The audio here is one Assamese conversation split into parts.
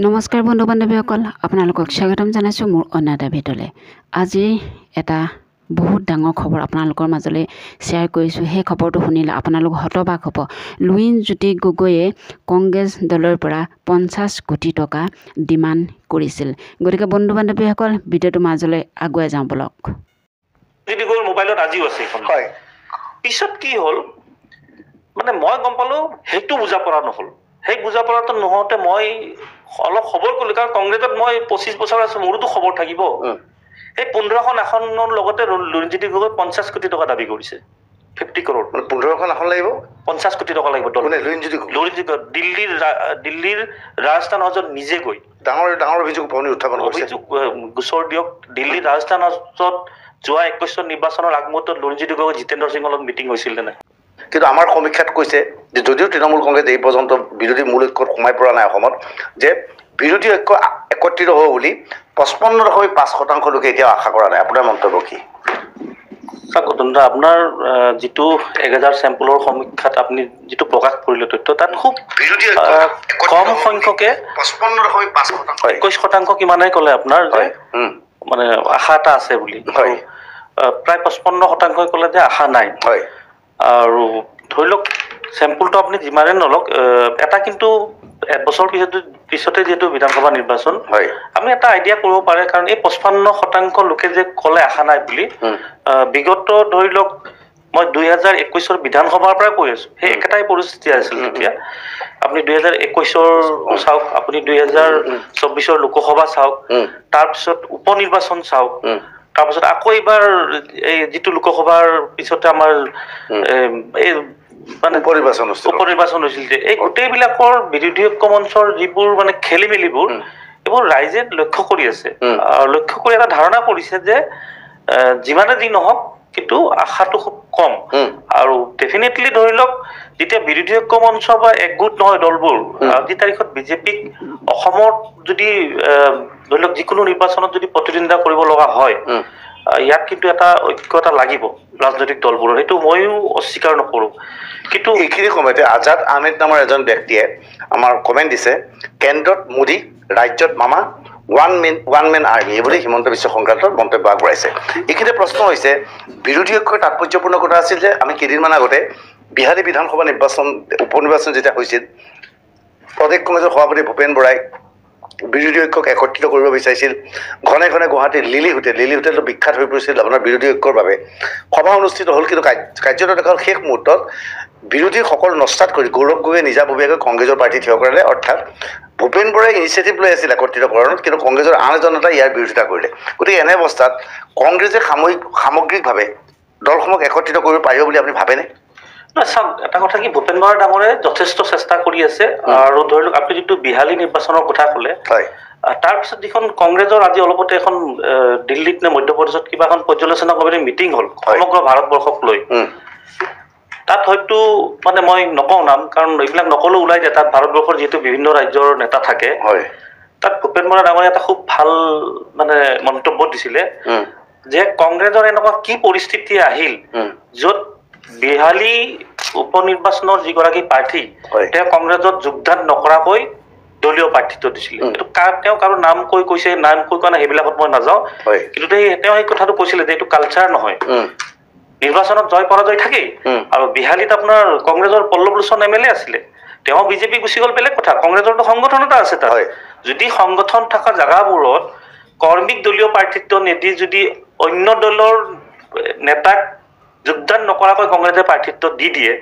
নমস্কাৰ বন্ধু বান্ধৱীসকল, আপোনালোকক স্বাগতম জনাইছোঁ মোৰ অন্য এটা ভিডিঅ'লৈ। আজি এটা বহুত ডাঙৰ খবৰ আপোনালোকৰ মাজলৈ শ্বেয়াৰ কৰিছোঁ। সেই খবৰটো শুনিলে আপোনালোক হতবাক হ'ব। লুৰিণজ্যোতি গগৈয়ে কংগ্ৰেছ দলৰ পৰা 50 কোটি টকা ডিমাণ্ড কৰিছিল। গতিকে বন্ধু বান্ধৱীসকল, ভিডিঅ'টোৰ মাজলৈ আগুৱাই যাওঁ বলক। মোবাইলত আজিও আছে এইখন। হয়, পিছত কি হ'ল মানে মই গম পালোঁ সেইটো বুজা পৰা নহ'ল। সেই বুজা পৰাটো নহওঁতে মই অলপ খবৰ কৰিলোঁ, কাৰণ কংগ্ৰেছত মই 25 বছৰ আছো, মোৰোতো খবৰ থাকিব। সেই 15খন আসনৰ লগতে লুৰিণজ্যোতি গগৈ 50 কোটি টকা দাবী কৰিছে, 50 কৰোৰ। মানে 15খন আসন লাগিব, 50 কোটি টকা লাগিব। লুৰিণজ্যোতি গগৈ দিল্লীৰ ৰাজস্থান হাউচত নিজে গৈ ডাঙৰ ডাঙৰ অভিযোগ উত্থাপন কৰিছে। অভিযোগ গোচৰ দিয়ক। দিল্লীৰ ৰাজস্থান হাউচত যোৱা 21 নিৰ্বাচনৰ আগমুহূৰ্তত লুৰিণজ্যোতি গগৈ জিতেন্দ্ৰ সিঙৰ লগত মিটিং হৈছিল নে নাই? কিন্তু আমাৰ সমীক্ষাত কৈছে যে যদিও তৃণমূল কংগ্ৰেছ এই পৰ্যন্ত বিৰোধী মূল ঐক্যত সোমাই পৰা নাই অসমত, যে বিৰোধী ঐক্য একত্ৰিত হ'ব বুলি 55.5% লোকে এতিয়াও আশা কৰা নাই। আপোনাৰ মন্তব্য কি? চাওক গৌতম দা, আপোনাৰ যিটো 1000 চেম্পলৰ সমীক্ষাত আপুনি যিটো প্ৰকাশ কৰিলে তথ্য, তাত খুব কম সংখ্যকে 55.5%, 21% কিমানে ক'লে আপোনাৰ যে মানে আশা এটা আছে বুলি। প্ৰায় 55%ই ক'লে যে আশা নাই। আৰু ধৰি লওক চেম্পুলটো আপুনি যিমানে নলওক, এটা কিন্তু এবছৰ পিছতে যিহেতু বিধানসভা নিৰ্বাচন, আমি এটা আইডিয়া কৰিব পাৰে। কাৰণ এই 55% লোকে যে ক'লে আশা নাই বুলি, বিগত ধৰি লওক মই 2021ৰ বিধানসভাৰ পৰাই কৈ আছো, সেই একেটাই পৰিস্থিতি আছিল তেতিয়া। আপুনি 2021ৰ চাওক, আপুনি 2024ৰ লোকসভা চাওক, তাৰপিছত উপ নিৰ্বাচন চাওক, তাৰপিছত আকৌ এইবাৰ এই যিটো লোকসভাৰ পিছতে আমাৰ এই মানে উপ নিৰ্বাচন হৈছিল, যে এই গোটেইবিলাকৰ বিৰোধী ঐক্য মঞ্চৰ যিবোৰ মানে খেলি মেলিবোৰ, এইবোৰ ৰাইজে লক্ষ্য কৰি আছে। লক্ষ্য কৰি এটা ধাৰণা কৰিছে যে যিমানে যি নহওক কিন্তু আশাটো খুব কম। আৰু ডেফিনেটলি ধৰি লওক যেতিয়া বিৰোধী ঐক্য মঞ্চ বা একগোট নহয় দলবোৰ, আজিৰ তাৰিখত বিজেপিক অসমত যদি ধৰি লওক যিকোনো নিৰ্বাচনত যদি প্ৰতিদ্বন্দ্বিতা কৰিব লগা হয়, ইয়াত কিন্তু এটা ঐক্য এটা লাগিব ৰাজনৈতিক দলবোৰৰ, সেইটো ময়ো অস্বীকাৰ নকৰোঁ। কিন্তু এইখিনি সময়তে আজাদ আহমেদ নামৰ এজন ব্যক্তিয়ে আমাৰ কমেণ্ট দিছে, কেন্দ্ৰত মোদী, ৰাজ্যত মামা, ওৱান মেন আৰ্মি, এই বুলি হিমন্ত বিশ্ব সংক্ৰান্তত মন্তব্য আগবঢ়াইছে। এইখিনিতে প্ৰশ্ন হৈছে, বিৰোধী ঐক্যৰ তাৎপৰ্যপূৰ্ণ কথা আছিল যে আমি কেইদিনমান আগতে বিহালী বিধানসভা নিৰ্বাচন উপ নিৰ্বাচন যেতিয়া হৈছিল, প্ৰদেশ কংগ্ৰেছৰ সভাপতি ভূপেন বৰাই বিৰোধী ঐক্যক একত্ৰিত কৰিব বিচাৰিছিল। ঘনে ঘনে গুৱাহাটীৰ লিলি হোটেল, লিলি হোটেলটো বিখ্যাত হৈ পৰিছিল আপোনাৰ বিৰোধী ঐক্যৰ বাবে। সভা অনুষ্ঠিত হ'ল, কিন্তু কাৰ্যত দেখা হ'ল শেষ মুহূৰ্তত বিৰোধীসকল নস্যাৎ কৰি গৌৰৱ গগৈয়ে নিজাববীয়াকৈ কংগ্ৰেছৰ প্ৰাৰ্থী থিয় কৰালে। অৰ্থাৎ ভূপেন বৰাই ইনিচিয়েটিভ লৈ আছিল একত্ৰিতকৰণত, কিন্তু কংগ্ৰেছৰ আন এজন নেতাই ইয়াৰ বিৰোধিতা কৰিলে। গতিকে এনে অৱস্থাত কংগ্ৰেছে সামগ্ৰিকভাৱে দলসমূহক একত্ৰিত কৰিব পাৰিব বুলি আপুনি ভাবেনে? চাওক, এটা কথা কি, ভূপেন বৰা ডাঙৰীয়াই যথেষ্ট চেষ্টা কৰি আছে। আৰু ধৰি লওক আপুনি যিটো বিহালী নিৰ্বাচনৰ কথা ক'লে, তাৰপিছত যিখন কংগ্ৰেছৰ আজি অলপতে এখন দিল্লীত নে মধ্যপ্ৰদেশত কিবা এখন পৰ্যালোচনা কমিটিৰ মিটিং হ'ল সমগ্ৰ ভাৰতবৰ্ষক লৈ, তাত হয়তো মানে মই নকওঁ নাম, কাৰণ এইবিলাক নকলেও ওলাই যায়, তাত ভাৰতবৰ্ষৰ যিহেতু বিভিন্ন ৰাজ্যৰ নেতা থাকে, তাত ভূপেন বৰা ডাঙৰীয়া এটা খুব ভাল মানে মন্তব্য দিছিলে যে কংগ্ৰেছৰ এনেকুৱা কি পৰিস্থিতি আহিল য'ত বিহালী উপ নিৰ্বাচনৰ যিগৰাকী প্ৰাৰ্থী তেওঁ কংগ্ৰেছত যোগদান নকৰাকৈ দলীয় প্ৰাৰ্থিত্ব দিছিলে। এইটো তেওঁ কাৰো নাম কৈ কৈছে, নাম কৈ কোৱা নাই, সেইবিলাকত মই নাযাওঁ, কিন্তু তেওঁ সেই কথাটো কৈছিলে যে এইটো কালচাৰ নহয়, নিৰ্বাচনত জয় পৰাজয় থাকেই। আৰু বিহালীত আপোনাৰ কংগ্ৰেছৰ পল্লৱ লোচন এম এল এ আছিলে, তেওঁ বিজেপি গুচি গ'ল বেলেগ কথা, কংগ্ৰেছৰতো সংগঠন এটা আছে তাত। যদি সংগঠন থকা জেগাবোৰত কৰ্মীক দলীয় প্ৰাৰ্থিত্ব নিদি যদি অন্য দলৰ নেতাক যোগদান নকৰাকৈ কংগ্ৰেছে প্ৰাৰ্থিত্ব দি দিয়ে,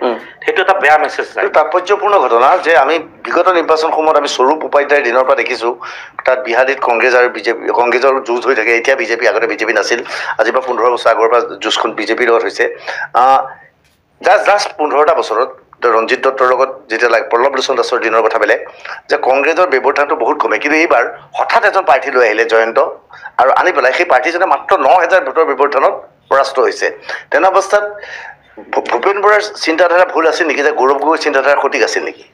সেইটো এটা বেয়া মেছেজ যায়। তাৎপৰ্যপূৰ্ণ ঘটনা যে আমি বিগত নিৰ্বাচনসমূহত আমি স্বৰূপ উপাধ্যায়ৰ দিনৰ পৰা দেখিছোঁ, তাত বিহালীত কংগ্ৰেছ আৰু বিজেপি, কংগ্ৰেছৰ যুঁজ হৈ থাকে। এতিয়া বিজেপি, আগতে বিজেপি নাছিল, আজিৰ পৰা 15 বছৰ আগৰ পৰা যুঁজখন বিজেপিৰ লগত হৈছে। জাষ্ট 15টা বছৰত ৰঞ্জিত দত্তৰ লগত যেতিয়া লাগ, পল্লৱ লোচন দাসৰ দিনৰ কথা বেলেগ, যে কংগ্ৰেছৰ ব্যৱধানটো বহুত কমে। কিন্তু এইবাৰ হঠাৎ এজন প্ৰাৰ্থী লৈ আহিলে জয়ন্ত, আৰু আনি পেলাই সেই প্ৰাৰ্থীজনে মাত্ৰ 9000 ভোটৰ ব্যৱধানত পৰাস্ত হৈছে। তেনে অৱস্থাত ভূপেন বৰাৰ চিন্তাধাৰা ভুল আছিল নেকি, যে গৌৰৱ গগৈৰ চিন্তাধাৰা সঠিক আছিল নেকি?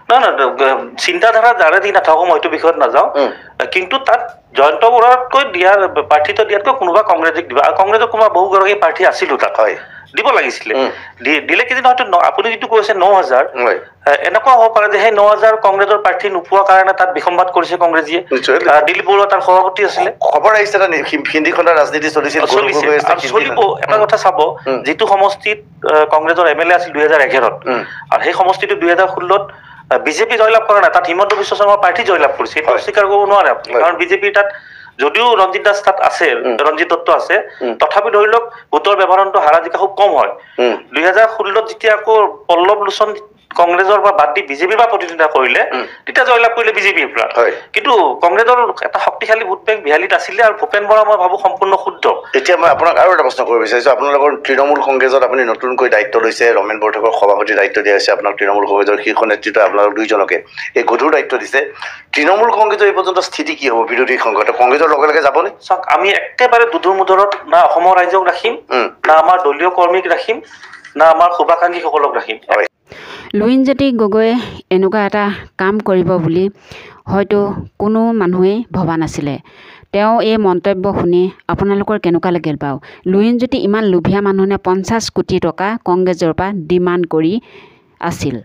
নহয় নহয়, চিন্তাধাৰা যাৰে দি নাথাকো মই এইটো বিষয়ত নাযাওঁ, কিন্তু তাত জয়ন্ত বৰাতকৈ দিয়া প্ৰাৰ্থিত্ব দিয়াতকৈ কোনোবা কংগ্ৰেছক দিব, আৰু কংগ্ৰেছৰ কোনোবা বহুগৰাকী প্ৰাৰ্থী আছিলো তাত, দিব লাগিছিলে। দিলে কিজানি হয়তো আপুনি যিটো কৈছে 9000, এনেকুৱা হ'ব পাৰে যে সেই 9000 কংগ্ৰেছৰ প্ৰাৰ্থী নোপোৱা কাৰণে তাত বিসম্বাদ কৰিছে কংগ্ৰেছীয়ে। দিলীপ বৰুৱা তাৰ সভাপতি আছিলে। খবৰ আহিছে এটা হিন্দীখনৰ ৰাজনীতি চলিছিল, চলিব। এটা কথা চাব, যিটো সমষ্টিত কংগ্ৰেছৰ এম এল এ আছিল 2011ত, আৰু সেই সমষ্টিটো 2016ত বিজেপি জয়লাভ কৰা নাই, তাত হিমন্ত বিশ্ব শৰ্মাৰ প্ৰাৰ্থী জয়লাভ কৰিছে, সেইটো অস্বীকাৰ কৰিব নোৱাৰে আপুনি। কাৰণ বিজেপিৰ তাত যদিও ৰঞ্জিত দাস তাত আছে, ৰঞ্জিত দত্ত আছে, তথাপি ধৰি লওক ভোটৰ ব্যৱধানটো হাৰা জিকা খুব কম হয়। 2016ত যেতিয়া আকৌ পল্লৱ লোচন কংগ্ৰেছৰ পৰা বাদ দি বিজেপিৰ পৰা প্ৰতিদ্বন্দ্বিতা কৰিলে, তেতিয়া জয়লাভ কৰিলে বিজেপিৰ পৰা। কিন্তু কংগ্ৰেছৰ এটা শক্তিশালী ভোট বেংক বিহালীত আছিলে, আৰু ভূপেন বৰা মই ভাবো সম্পূৰ্ণ শুদ্ধ। এতিয়া মই আপোনাক আৰু এটা প্ৰশ্ন কৰিব বিচাৰিছো, আপোনালোকৰ তৃণমূল কংগ্ৰেছত আপুনি নতুনকৈ দায়িত্ব লৈছে, ৰমেন বৰঠাকুৰক সভাপতিৰ দায়িত্ব দিয়া হৈছে, আপোনাক তৃণমূল কংগ্ৰেছৰ শীৰ্ষ নেতৃত্বই আপোনালোক দুইজনকে এই গধুৰ দায়িত্ব দিছে। তৃণমূল কংগ্ৰেছৰ এই পৰ্যন্ত স্থিতি কি হ'ব বিৰোধী সংঘত? কংগ্ৰেছৰ লগে লগে যাবনে? চাওক, আমি একেবাৰে দুধুৰ মুধৰত না অসমৰ ৰাইজক ৰাখিম, না আমাৰ দলীয় কৰ্মীক ৰাখিম, না আমাৰ শুভাকাংক্ষীসকলক ৰাখিম। লুৰিণজ্যোতি গগৈয়ে এনেকুৱা এটা কাম কৰিব বুলি হয়তো কোনো মানুহেই ভবা নাছিলে। তেওঁ এই মন্তব্য শুনি আপোনালোকৰ কেনেকুৱা লাগিল বাৰু? লুৰিণজ্যোতি ইমান লোভীয়া মানুহ নে 50 কোটি টকা কংগ্ৰেছৰ পৰা ডিমাণ্ড কৰি আছিল?